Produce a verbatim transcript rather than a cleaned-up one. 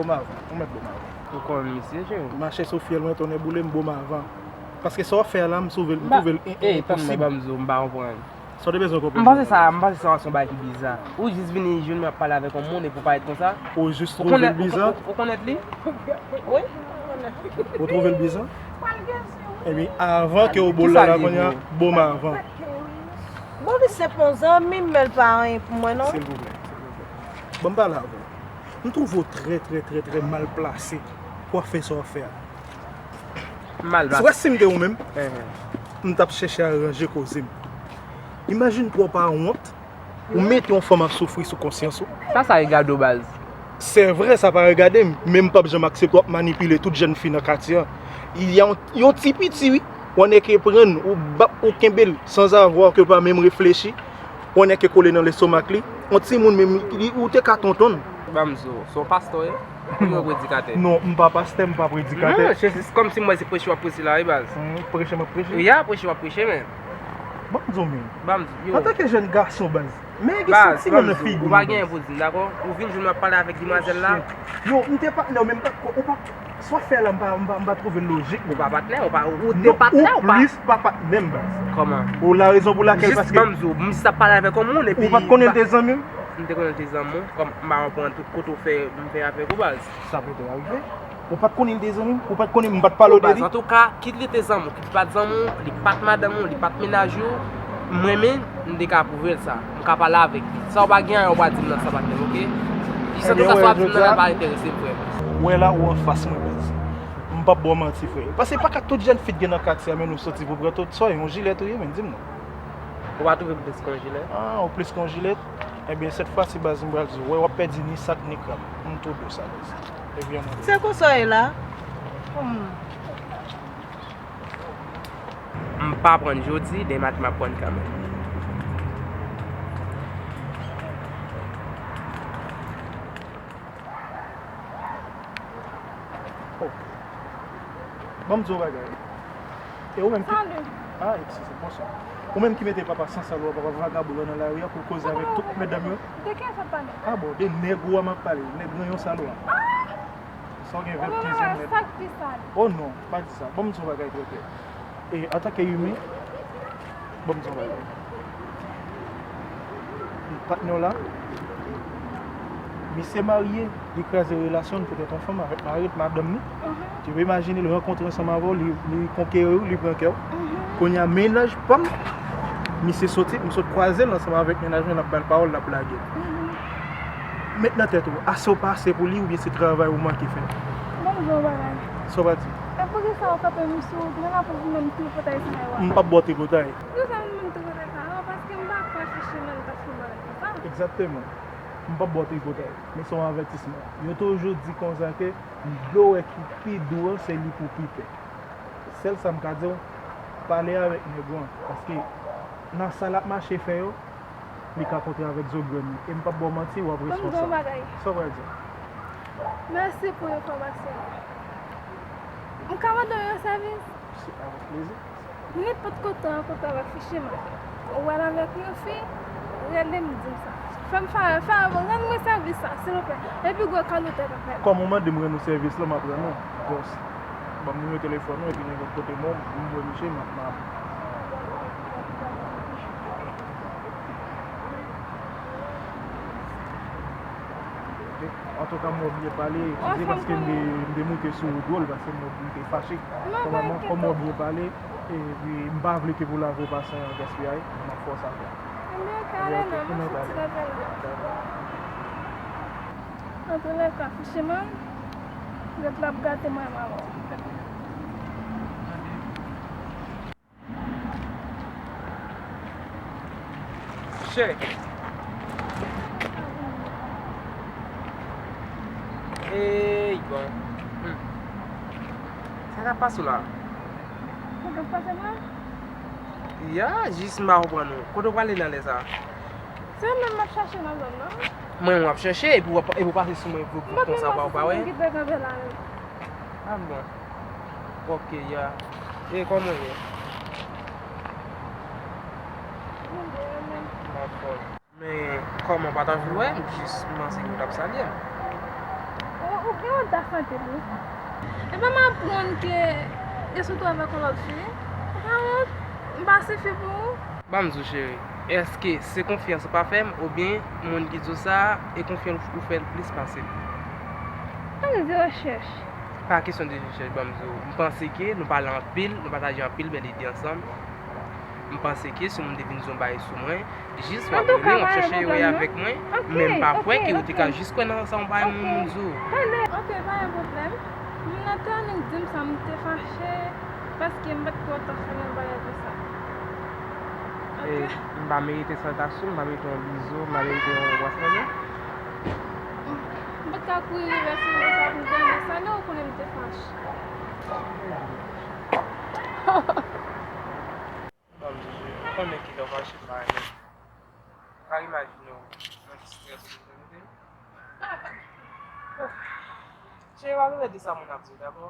Bon, m avan, ou mèt bon m avan. Ou konn misye, cheri. Mache sou fyèl mwen, tonnè boule m, bon m avan. Paske sa w ap fè a la, m twouve l, m twouve l en- en- enposib. Tann mwen, ban m di w, m pa konprann. Sa w te bezwen konprann? M panse sa, m panse sa se yon bagay ki biza. Ou jis vini jwenn mwen ap pale avèk yon moun epi w parèt konsa. Ou jis twouve l biza? Ou konn-, ou, ou, ou konnèt li? Wi. Ou twouve l biza? Ebyen, avan ke w boule la, kounye a, bon m avan. Bon, li se pon zanmi m, men l pa anyen pou mwen, non. Silvouplè, silvouplè. Ban m pale avè w. M twouve w trè, trè, trè, trè mal plase pou w ap fè sa w ap fè a. Mal plase. Wè si m te ou menm, m t ap chèche aranje koze m. Imajine twa w pa wont, ou mete yon fanm ap soufri sou konsyans ou. Sa, sa regade w, baz. Se vre, sa pa regade m, men m p ap janm aksepte w ap manipile tout jèn fi nan katye a. Y a yon, yon ti piti, wi, w annik pran l, ou bap, ou kenbe l, sanzavwa ke l pa menm reflechi, w annik kole nan lestomak li. Yon timoun menm, li, ou te ka tonton l. Ban m di w, se yon pastè w ye? Ou yon predikatè? Non, m pa pastè, m pa predikatè. Non, se, se kòmsi m wè se preche w ap preche la, wi, baz. Hmm, preche m ap preche? Ya, preche w ap preche, men. Ban m di w, men. Ban m di w, yo. Antanke jèn gason, baz, men gen santiman nan figi w, baz. Ou pa gen pou di m, dakò? Ou vin jwenn mwen ap pale avèk demwazèl la. Yo, m te patnè w, men m pa, ou pa, sa w fè la, m pa, m pa, m pa twouve l lojik, men. Ou pa patnè, ou pa, ou te patnè, ou pa. Non, ou plis pa patnè m, baz. Kòman? Ou la rezon pou lakèl, paske. Jis ban m di w, m jis ap pale avèk yon moun, epi. Ou pa t konnen l te zanmi m? M te konnen l te zanmi w, kòm m pa konprann tout kote w fè, m fè avèk ou, baz. Sa pote arive. Ou pa t konnen l te zanmi m? Ou pa t konnen m pa t pale w de li? Baz, antouka, kit li te zanmi w, kit li pa t zanmi w, li pa t madanm ou, li pa t mennaj ou, mwen menm, m te ka pwouve l sa. M ka pale avèk li. Sa w pa gen an, ou pa di m nan sa, patnè m, oke? Jis antouka, sa w ap di m nan la pa enterese m, frè. Ou wè la, ou anfas mwen, baz. M p ap ba w manti, frè. Paske pa ka tout jèn fi t gen nan katye a, men nou soti pou pran tout. Sa w ye, yon jilèt ou ye, men, di m non. Ou pa twouve m plis ke yon jilèt? Ah, ou plis ke yon jilèt? Ebyen, sèt fwa si, baz, m pral di w, wè, w ap pèdi ni sak ni krab. M tou di w sa, baz. Ebyen, mwen. Se konsa w ye la? Hmm. M pa pran jodi, demen maten m ap pran kanmenm. Oh. Ban m di w yon bagay. E ou menm ki. Salut. Ah, eskize, bonswa. Ou menm ki mete papa sansalwa, papa vagabon lan nan lari a pou koze avèk tout medam yo. De kiyès w ap pale? Ah bon, de nèg ou a m ap pale, nèg ranyon salwa. Ah! Sa w gen vèt kenz an nèt. Sa k pi sal. Oh non, pa di sa. Ban m di w yon bagay trè klè. E antanke imen, ban m di w yon bagay. Patnè w la, misye marye, li kraze relasyon l poutèt yon fanm avèk mari l, madanm li. Mhm. Ou imajine l rankontre ansanm avè w, li, li konkeri w, li pran kè w. Mhm. Kounye a, mennaj pa m, misye soti, m sot kwaze l ansanm avèk mennaj mwen, l ap ba l pawòl, l ap lage l. Mhm. Met nan tèt ou, ase w pa ase pou li oubyen se travay ou manke fè? Ban m di w yon bagay. Sa w pa di? E poukisa w kanpe m sou wout mwen la pou w vin ban m tripotay sa yo a? M p ap ba w tripotay. Poukisa w vin ban m tripotay sa yo? Paske m pa kwè Fifi menm ta fè yon bagay konsa. Egzakteman. M p ap ba w tripotay. Men se yon avètisman. Yo toujou di konsa ke dlo wè ki pi dou an, se li pou pi pè. Sèl sa m ka di w, pale avèk nèg ou an. Paske nan sa l ap mache fè yo, li ka kontre avèk zo grenn li. E m p ap ba w manti, w ap responsab. Ban m di w yon bagay. Sa w pral di? Mèsi pou enfòmasyon an. M ka mande w yon sèvis? Se avèk plezi. Nenpòt kote w rankontre avèk Fichiman, ou al avèk yon fi, rele m, di m sa. Fè m favè, fè, rann mwen sèvis sa, silvouplè. Epi gwo kado w te ka fè m. Kòm ou mande m rann ou sèvis la, m ap rann ou. Just ban m nimewo telefòn ou, epi nenpòt kote m wè w, m wè misye, m ap, m ap. Antouka, m wè w byen pale, eskize paske m te, m te moute sou ou dwòl, paske m wè w te fache. Kòm, kòm w byen pale, epi m pa vle ke pou lavi w pase an gaspiyay, m ap fè w sa fè. Ebyen, ok, ale non, m ap fouti kanpe la. Antoulèka, Fichiman, lòt la ap gate mwen avè w. Chè. Ey, bon. Hmm. Sa k ap pase w la? Sa k ap pase mwen? Ya, jis m pa konprann ou. Kote w prale nan lè sa? Se menm m ap chache nan zòn nan. Mwen w ap chache, epi w ap, epi w pase sou mwen, pou, pou konsa, w pa, w pa wè? Mwen te wè se moun ki te kanpe la menm. Ah, bon. Ok, ya. E kòman w ye? Mwen byen, mwen. M anfòm. Men kòman w pa t anvi wè m, jis m panse ke w t ap salye m. Ou, ou Gen wont da sante li. Epi m aprann ke li sou tou avèk yon lòt fi. Ou pa wont? M pa sifi pou ou? Ban m di w, cheri, èske se konfyans ou pa fè m, oubyen moun ki di w sa a, e konfyans ou fè l plis pase m? Ban m di rechèch. Pa kesyon de rechèch, ban m di w. M panse ke nou pale anpil, nou pataje anpil bèl ide ansanm. M panse ke si yon moun te vin di yon bagay sou mwen, jis w ap rele, w ap chèche wè avèk mwen, men m pa kwè ke ou te ka jis kwè nan sa yon bagay moun di w. Tande, ok, pa gen pwoblèm. Moun nan te annik di m sa, m te fache, paske m pa t kontan fè yon bagay konsa. Ok. E m pa merite saltasyon, m pa merite yon bizou, m pa merite yon bwasman, non? M pa t ka kouri rive sou ou konsa pou m tande sa, non, ou konnen m te fache. Ban m di w, ou konnen kilè w fache pa anyen. Pa imajine w nan ti strès ou te mete m. Cheri, pa bezwen di sa moun ap di w, dakò?